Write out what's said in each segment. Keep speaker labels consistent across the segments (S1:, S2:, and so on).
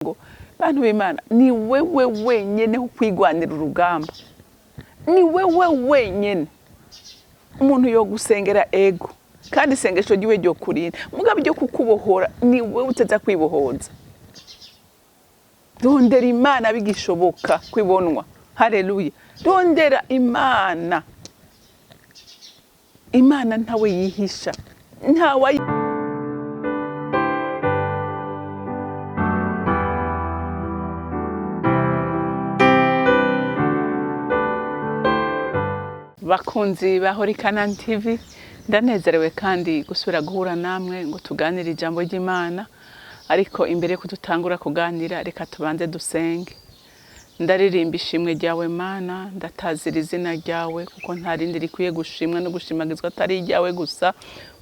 S1: Ngo bantu b'Imana, ni wewe wenyene ho kwigwanira urugamba, ni wewe wenyene. Umuntu yo gusengera, ego, kandi isengesho ryiwe ryo kurinda, mugabo ryo kukubohora ni wewe utaza kwibohoza. Rondera Imana bigishoboka kwibonwa. Haleluya! Rondera Imana. Imana ntawe yihisha, ntawe. Bakunzi ba Holy Canaan TV, ndanezerewe kandi gusubira guhura namwe ngo tuganire ijambo ry'Imana. Ariko imbere yuko dutangura kuganira, reka tubanze dusenge. Ndaririmba ishimwe ryawe Mana, ndatazira izina ryawe, kuko nta rindi rikwiye gushimwa no gushimagizwa atari iryawe gusa,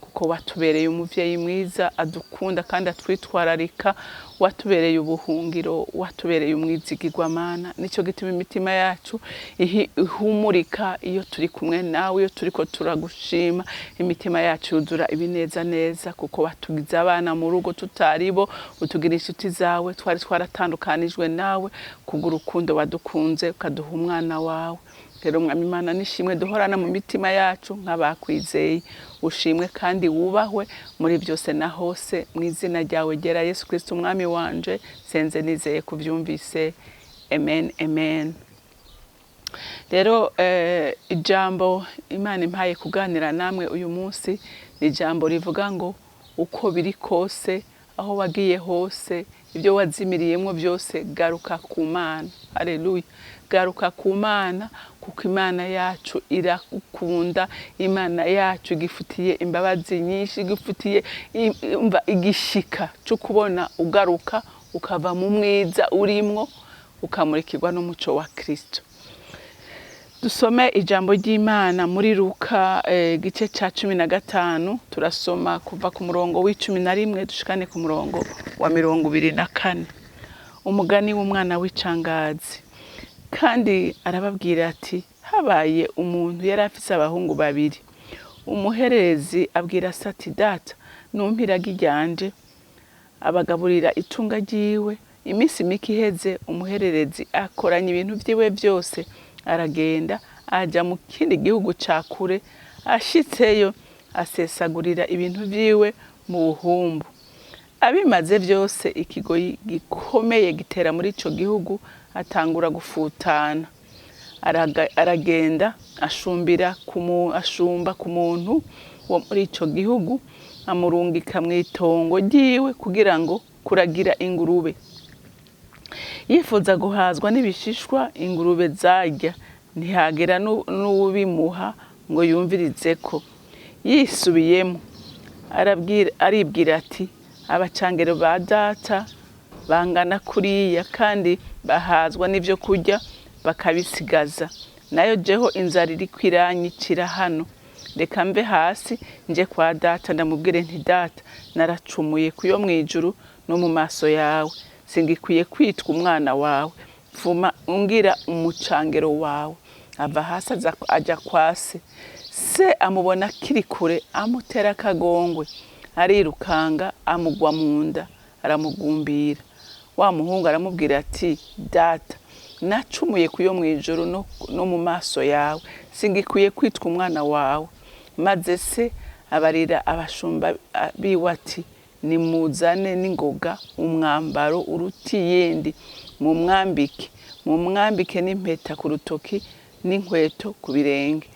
S1: kuko watubereye umuvyeyi mwiza adukunda kandi atwitwararika, watubereye ubuhungiro, watubereye umwizigirwa Mana. Nico gituma imitima yacu ihumurika iyo turi kumwe nawe, iyo turiko turagushima, imitima yacu yuzura ibineza neza, kuko watugize abana mu rugo tutaribo, utugira inshuti zawe, twari twaratandukanijwe nawe, kubw'urukundo wadukunze ukaduha umwana wawe. Rero Mwami Imana, nishimwe duhorana mu mitima yacu nk'abakwizeye. Ushimwe kandi wubahwe muri byose na hose, mu izina ryawe ryera Yesu Kristo umwami wanje, senze nizeye kuvyumvise. Amen, amen. Rero ijambo Imana impaye kuganira namwe uyu munsi ni ijambo rivuga ngo uko biri kose, aho wagiye hose, ibyo wazimiriyemwo byose, garuka ku Mana. Haleluya! Garuka ku Mana, kuko Imana yacu iragukunda, Imana yacu igifitiye imbabazi nyinshi, igifitiye umva igishika cyo kubona ugaruka ukava mu mwiza urimwo ukamurikirwa n'umuco wa Kristo. Dusome ijambo ry'Imana muri Luka igice ca 15, turasoma kuva ku murongo w'11 dushikane ku murongo wa 24. Umugani w'umwana w'icangazi. Kandi arababwira ati: habaye umuntu yari afise abahungu babiri. Umuherezi abwira se ati: data, numpiraga iryanje. Abagaburira itunga ryiwe. Iminsi mike iheze, umuhererezi akoranya ibintu vyiwe vyose, aragenda aja mu kindi gihugu ca kure. Ashitseyo asesagurira ibintu vyiwe mu buhumbu. Abimaze vyose, ikigoyi gikomeye gitera muri ico gihugu, atangura gufutana. Aragenda ashumba ku muntu wo muri ico gihugu, amurungika mw'itongo ryiwe kugira ngo kuragira ingurube. Yifuza guhazwa n'ibishishwa ingurube zarya, ntihagera n'ubimuha ngo yumvirizeko. Yisubiyemo aribwira ati: abacangero ba data bangana kuriya kandi bahazwa n'ivyo kurya bakabisigaza, nayo jeho inzara iriko iranyicira hano. Reka mve hasi nje kwa data, ndamubwire nti: data, naracumuye kuyo mw'ijuru no mu maso yawe, singikwiye kwitwa umwana wawe, vuma ungira umucangero wawe. Ava hasi aja kwa se. Se amubona akiri kure, amutera akagongwe, arirukanga amugwa mu nda, aramugumbira. Wa muhungu aramubwira ati: data, nacumuye kuyo mw'ijuru no mu maso yawe, singikwiye kwitwa umwana wawe. Maze se abarira abashumba biwe ati: nimuzane n'ingoga umwambaro uruta iyindi, mumwambike, mumwambike n'impeta ku rutoki n'inkweto ku birenge.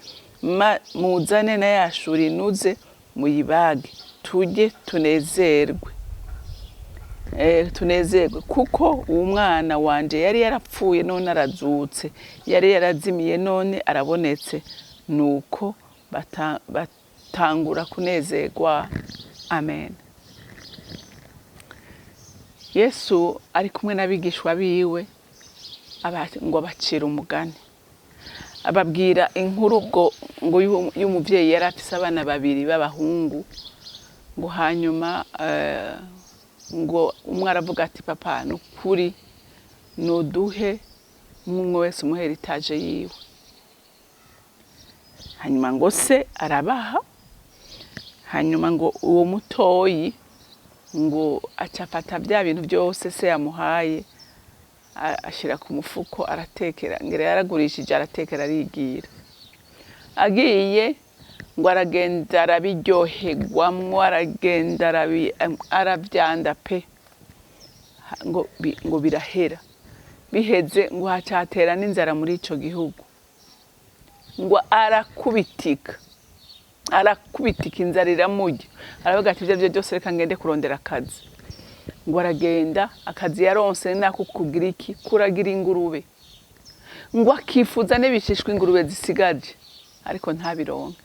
S1: Muzane na ya shuri inuze, muyibage, turye tunezerwe. Tunezerwe, kuko uwo mwana wanje yari yarapfuye none arazutse, yari yarazimiye none arabonetse. Nuko batangura kunezerwa. Amen. Yesu ari kumwe n'abigishwa biwe, ngo abacira umugani, ababwira inkuru ubwo ngo y'umuvyeyi yari afise abana babiri b'abahungu, ngo hanyuma ngo umwe aravuga ati: papa, nukuri nuduhe umwe wese umuhe héritage yiwe. Hanyuma ngo se arabaha. Hanyuma ngo uwo mutoyi Ngo aca afata bya bintu byose se yamuhaye, ashyira ku mufuko, aratekera. Ngira yaragurishije, aratekera, arigira. Agiye, ngo aragenda, arabiryoherwamwo, aragenda, aravyanda pe. Ngo birahera. Biheze, ngo hacatera n'inzara muri ico gihugu. Ngo arakubitika, arakubitika, inzara iramurya. Aravuga ati: "Ibyo aribyo byose, reka ngende kurondera akazi." Ngo aragenda. Akazi yaronse nako kugira iki? Kuragira ingurube. Ngo akifuza n'ibishishwa ingurube zisigaje, ariko ntabironke.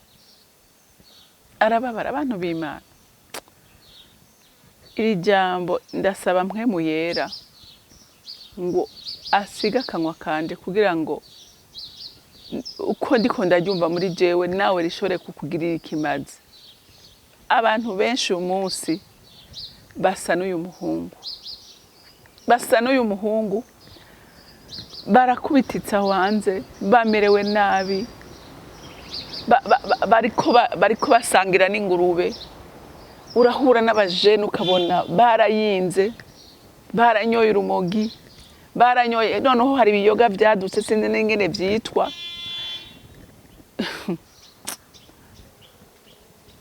S1: Arababara. Abantu b'Imana, iri jambo ndasaba Mpwemu Yera ngo asige akanwa kanje, kugira ngo uko ndiko ndaryumva muri jewe, nawe rishobore kukugirira ikimazi. Abantu benshi uyu munsi basa n'uyu muhungu, basa n'uyu muhungu. Barakubititse aho hanze, bamerewe nabi, bariko basangira n'ingurube. Urahura n'abajene, ukabona barayinze, baranyoye urumogi, baranyoye. Noneho hari ibiyoga byadutse, sinzi n'ingene vyitwa.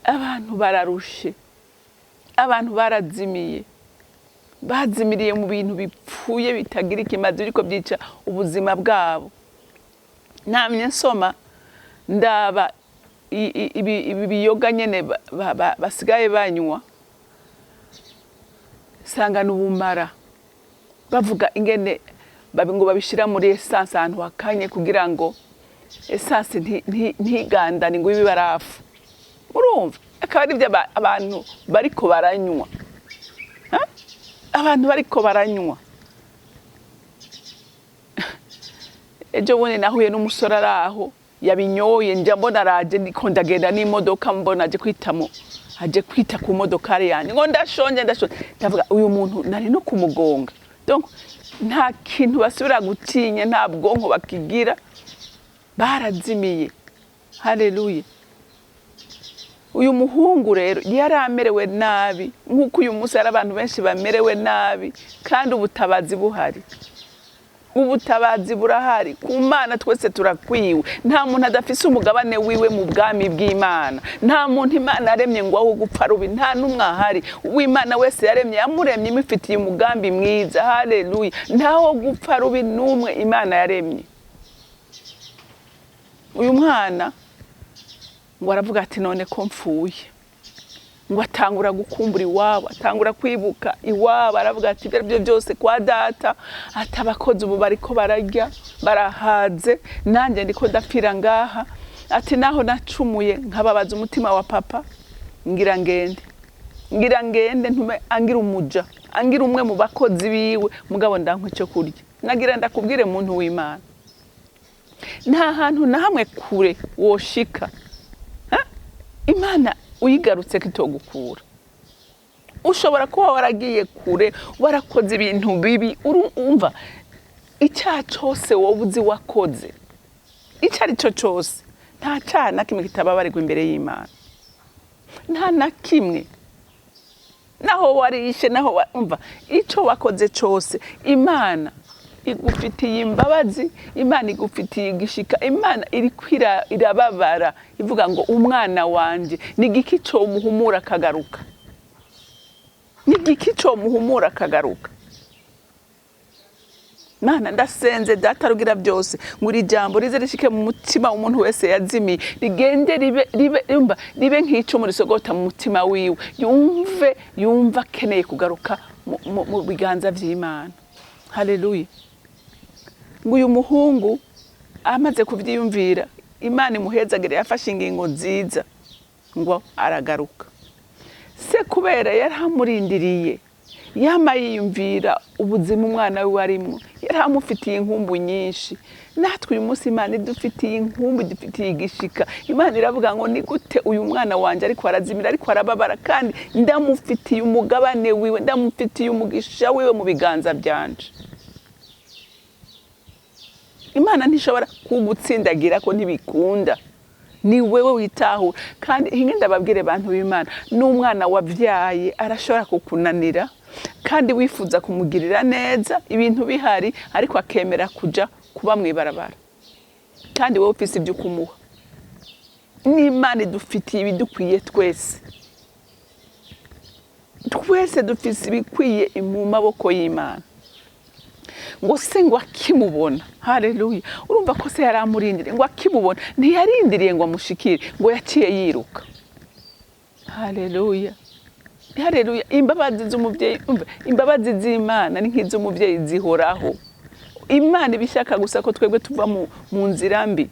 S1: Abantu bararushe, abantu barazimiye, bazimiriye mu bintu bipfuye, bitagira ikimazi, biriko byica ubuzima bwabo. Namye nsoma, ndaba ibi biyoga nyene basigaye banywa, sanga n'ubumara. Bavuga ingene ngo babishira muri essence ahantu hakanye, kugira ngo essence ntigandane, ngo ibe ibarafu. Urumva akaba ari byo abantu bariko baranywa. Ha? Abantu bariko baranywa. Ejo bundi nahuye n'umusore ari aho yabinyoye. Njya mbona araje, ndiko ndagenda n'imodoka, mbona aje kwitamo, aje kwita ku modokari yanjye, ngo: "Ndashonje, ndashonje." Ndavuga: "Uyu muntu nari no kumugonga." Donc nta kintu basubira gutinya, nta bwonko bakigira, barazimiye. Haleluya! Uyu muhungu rero yari amerewe nabi, nk'uko uyu munsi hari abantu benshi bamerewe nabi kandi ubutabazi buhari. Ubutabazi burahari ku Mana. Twese turakwiwe. Nta muntu adafise umugabane wiwe mu bwami bw'Imana. Nta muntu Imana yaremye ngo aho gupfa rubi, nta n'umwe ahari. Uw'Imana wese yaremye, yamuremye imufitiye umugambi mwiza. Haleluya! Ntawo gupfa rubi n'umwe Imana yaremye. Uyu mwana ngo aravuga ati: "None ko mpfuye?" Ngo atangura gukumbura iwabo, atangura kwibuka iwabo. Aravuga ati: "Ibyo aribyo byose, kwa data, ati abakozi ubu bariko bararya, barahaze, nanjye ndiko ndapfira ngaha." Ati: "Naho nacumuye nkababaza umutima wa papa, ngira ngende, ngira ngende ntume angira umuja, angira umwe mu bakozi biwe, mugabo ndankwa icyo kurya." Nagira ndakubwire, muntu w'Imana, nta hantu na hamwe kure woshika. Ha? Imana uyigarutse kitogukura. Ushobora kuba waragiye kure, warakoze ibintu bibi. Urumva, icyaha cyose wowe uzi wakoze, icyo ari cyo cyose, nta cyaha na kimwe kitababarirwa imbere y'Imana, nta na kimwe. Naho warishe, naho umva, icyo wakoze cyose, Imana igufitiye imbabazi, Imana igufitiye igishika. Imana iriko irababara, ivuga ngo: "Umwana wanje, ni igiki comuhumura akagaruka? Ni igiki comuhumura akagaruka?" Mana, ndasenze, Data rugira byose, ngo iri jambo rize rishike mu mutima w'umuntu wese yazimiye, rigende ribe ribe, yumva, ribe nk'icumu risogota mu mutima wiwe, yumve, yumve akeneye kugaruka mu biganza vy'Imana. Haleluya! Ngo uyu muhungu amaze kuvyiyumvira, Imana imuhezagire, yafashe ingingo nziza, ngo aragaruka. Se kubera yari amurindiriye, yama yiyumvira ubuzima umwana we arimwo, yari amufitiye inkumbu nyinshi. Natwe uyu munsi Imana idufitiye inkumbu, idufitiye igishika. Imana iravuga ngo: "Ni gute uyu mwana wanjye ariko arazimira, ariko arababara, kandi ndamufitiye umugabane wiwe, ndamufitiye umugisha wiwe mu biganza byanje?" Imana ntishobora kugutsindagira ko ntibikunda. Ni wewe witahura. Kandi hinge ndababwire bantu b'Imana, n'umwana wabyaye arashobora kukunanira kandi wifuza kumugirira neza, ibintu bihari, ariko akemera kuja kuba mw'ibarabara kandi wowe ufise ibyo kumuha. N'Imana idufitiye ibidukwiye twese, twese dufise ibikwiye mu maboko y'Imana. Ngo se ngo akimubona, haleluya, urumva ko se yari amurindiriye, ngo akimubona ntiyarindiriye ngo amushikire, ngo yaciye yiruka. Haleluya, haleluya. Imbabazi z'umubyeyi, umva, imbabazi z'Imana ni nk'iz'umubyeyi, zihoraho. Imana iba ishaka gusa ko twebwe tuva mu nzira mbi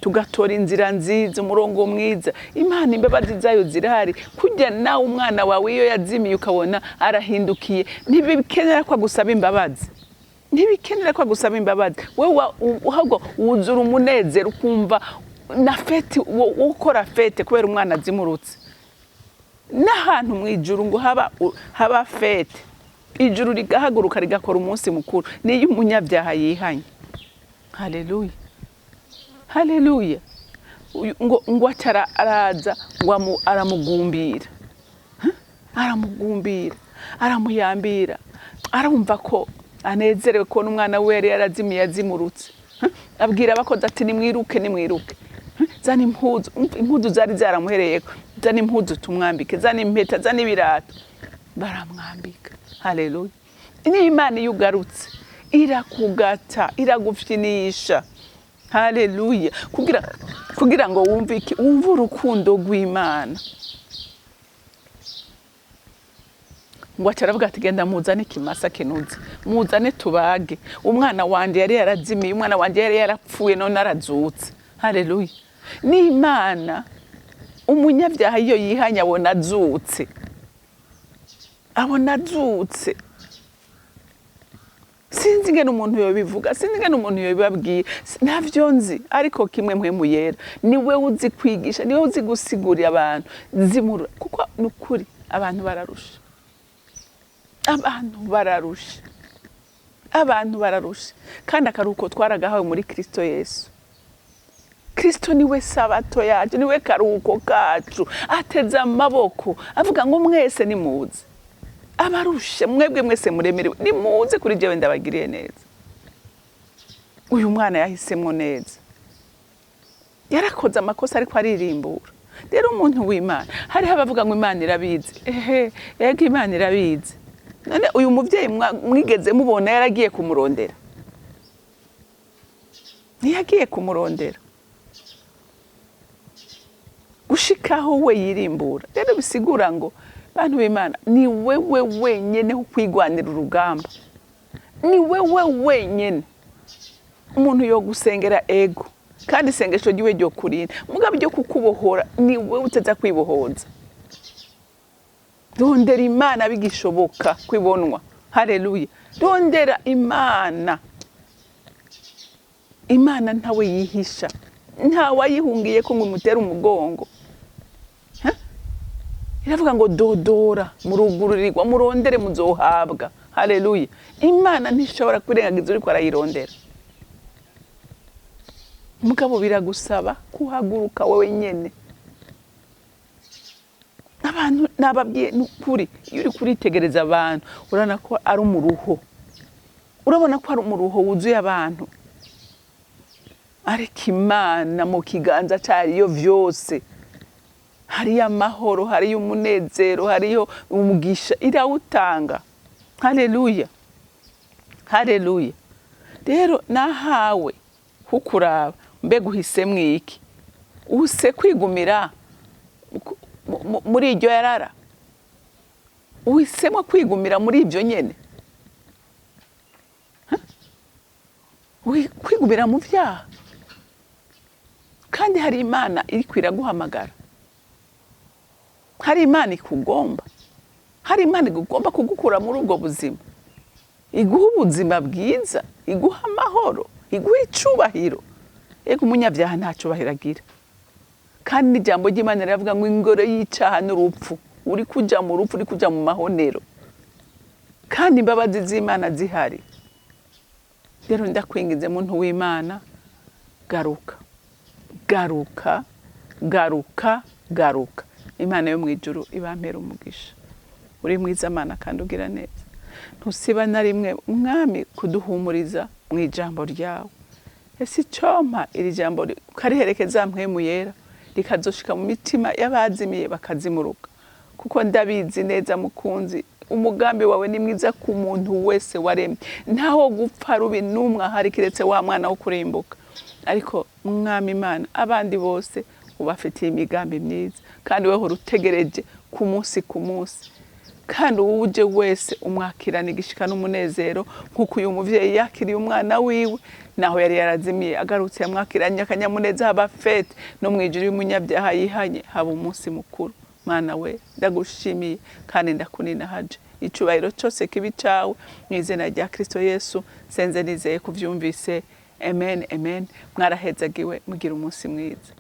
S1: tugatora inzira nziza, umurongo mwiza. Imana imbabazi zayo zirahari. Kujya nawe umwana wawe iyo yazimiye ukabona arahindukiye, ntibikenera ko agusaba imbabazi, ntibikenera ko agusaba imbabazi. Wewe ahubwo wuzura umunezero, ukumva na fête, wo ukora fête kubera umwana azimurutse. N'ahantu mu ijuru ngo haba fête, ijuru rigahaguruka rigakora umunsi mukuru, niyo umunyabyaha yihanye. Haleluya, haleluya. Ngo acara araza ngo aramugumbira. Huh? Aramugumbira, aramuyambira, arumva ko anezerewe kubona umwana we yari yarazimiye yazimurutse. Huh? Abwira abakozi ati: "Nimwiruke, nimwiruke. Huh? Zana impuzu." Umva, impuzu zari zaramuhereyeko. "Zana impuzu tumwambike, zana impeta, zana ibirato." Baramwambika. Haleluya. N'Imana iyo ugarutse irakugata, iragufyinisha. Haleluya. Kugira ngo wumve iki? Wumve urukundo rw'Imana. Ngo aca aravuga ati: "Genda muzane ikimasa kinuze, muzane tubage. Umwana wanje yari yarazimiye, umwana wanje yari yarapfuye, none arazutse." Haleluya. N'Imana, umunyabyaha iyo yihanye abona azutse, abona azutse. Sinzi ingene umuntu yobivuga, sinzi ingene umuntu yobibabwira, ntavyo nzi, ariko kimwe, Mpwemu Yera niwe uzi kwigisha, niwe uzi gusigurira abantu zimurura, kuko ni ukuri abantu bararusha, abantu bararusha, abantu bararusha. Kandi akaruhuko twaragahawe muri Kristo Yesu. Kristo niwe sabato yacu, niwe karuhuko kacu. Ateze amaboko avuga ngo: "Mwese nimuze, abarushe mwebwe mwese muremerewe, nimuze kuri jewe ndabagiriye neza." Uyu mwana yahisemwo neza, yarakoze amakosa ariko aririmbura. Rero umuntu w'Imana, hariho abavuga ngo Imana irabizi. Ehe, yego, Imana irabizi. None uyu muvyeyi mwigeze mubona yaragiye kumurondera? Ntiyagiye kumurondera gushikaho we yirimbura. Rero bisigura ngo, bantu b'Imana, ni wewe wenyene ho kwigwanira urugamba, ni wewe wenyene. Umuntu yo gusengera, ego, kandi isengesho ryiwe ryo kurinda, mugabo ryo kukubohora ni wewe uteza kwibohoza. Rondera Imana bigishoboka kwibonwa. Haleluya. Rondera Imana. Imana ntawe yihisha, ntawe ayihungiye ko ngo imutere umugongo. Ha? Iravuga ngo: "Dodora murugururirwa, murondere muzohabwa." Haleluya. Imana ntishobora kwirengagiza uriko arayirondera. Mugabo biragusaba kuhaguruka wowe nyene. Abantu nababwiye, ni ukuri, iyo uri kuritegereza abantu urabona ko ari umuruho, urabona ko ari umuruho wuzuye abantu, ariko Imana mu kiganza cyariyo vyose hariyo amahoro, hariyo umunezero, hariyo umugisha, irawutanga. Haleluya, haleluya. Rero nahawe kukuraba, mbega uhisemwo iki? Use kwigumira muri iryo yarara? Uhisemo kwigumira muri ibyo nyene? Huh? Kwigumira mu vyaha kandi hari Imana iriko iraguhamagara, hari Imana ikugomba, hari Imana igomba kugukura muri ubwo buzima, iguha ubuzima bwiza, iguha amahoro, iguha icubahiro. Ego, umunyabyaha nta cubahiro agira, kandi n'ijambo ry'Imana riravuga ngo ingoro y'icaha n'urupfu. Uri kuja mu rupfu, uri kuja mu mahonero, kandi imbabazi z'Imana zihari. Rero ndakwinginze, muntu w'Imana, garuka, garuka. Garuka, garuka. Imana yo mu ijuru ibampera umugisha. Uri mwiza Mana kandi ugira neza, ntusiba na rimwe Mwami kuduhumuriza mu ijambo ryawe. Ese icompa iri jambo ukariherekeza Mpwemu Yera, rikazoshika mu mitima y'abazimiye bakazimuruka, kuko ndabizi neza mukunzi, umugambi wawe ni mwiza ku muntu wese waremye. Ntawo gupfa rubi n'umwe ahari kiretse wa mwana wo kurimbuka. Ariko Mwami Imana, abandi bose ubafitiye imigambi myiza, kandi weho utegereje ku munsi ku munsi, kandi uwuje wese umwakirana igishika n'umunezero, nk'uko uyu muvyeyi yakiriye umwana wiwe naho yari yarazimiye, agarutse yamwakiranye akanyamuneza, haba fête no mw'ijuru y'umunyabyaha yihanye, haba umunsi mukuru. Mana we, ndagushimiye kandi ndakuninahaje. Icubahiro cyose kibi cawe, mu izina rya Kristo Yesu senze nizeye kuvyumvise. Amen, amen. Mwarahezagiwe, mugira umunsi mwiza.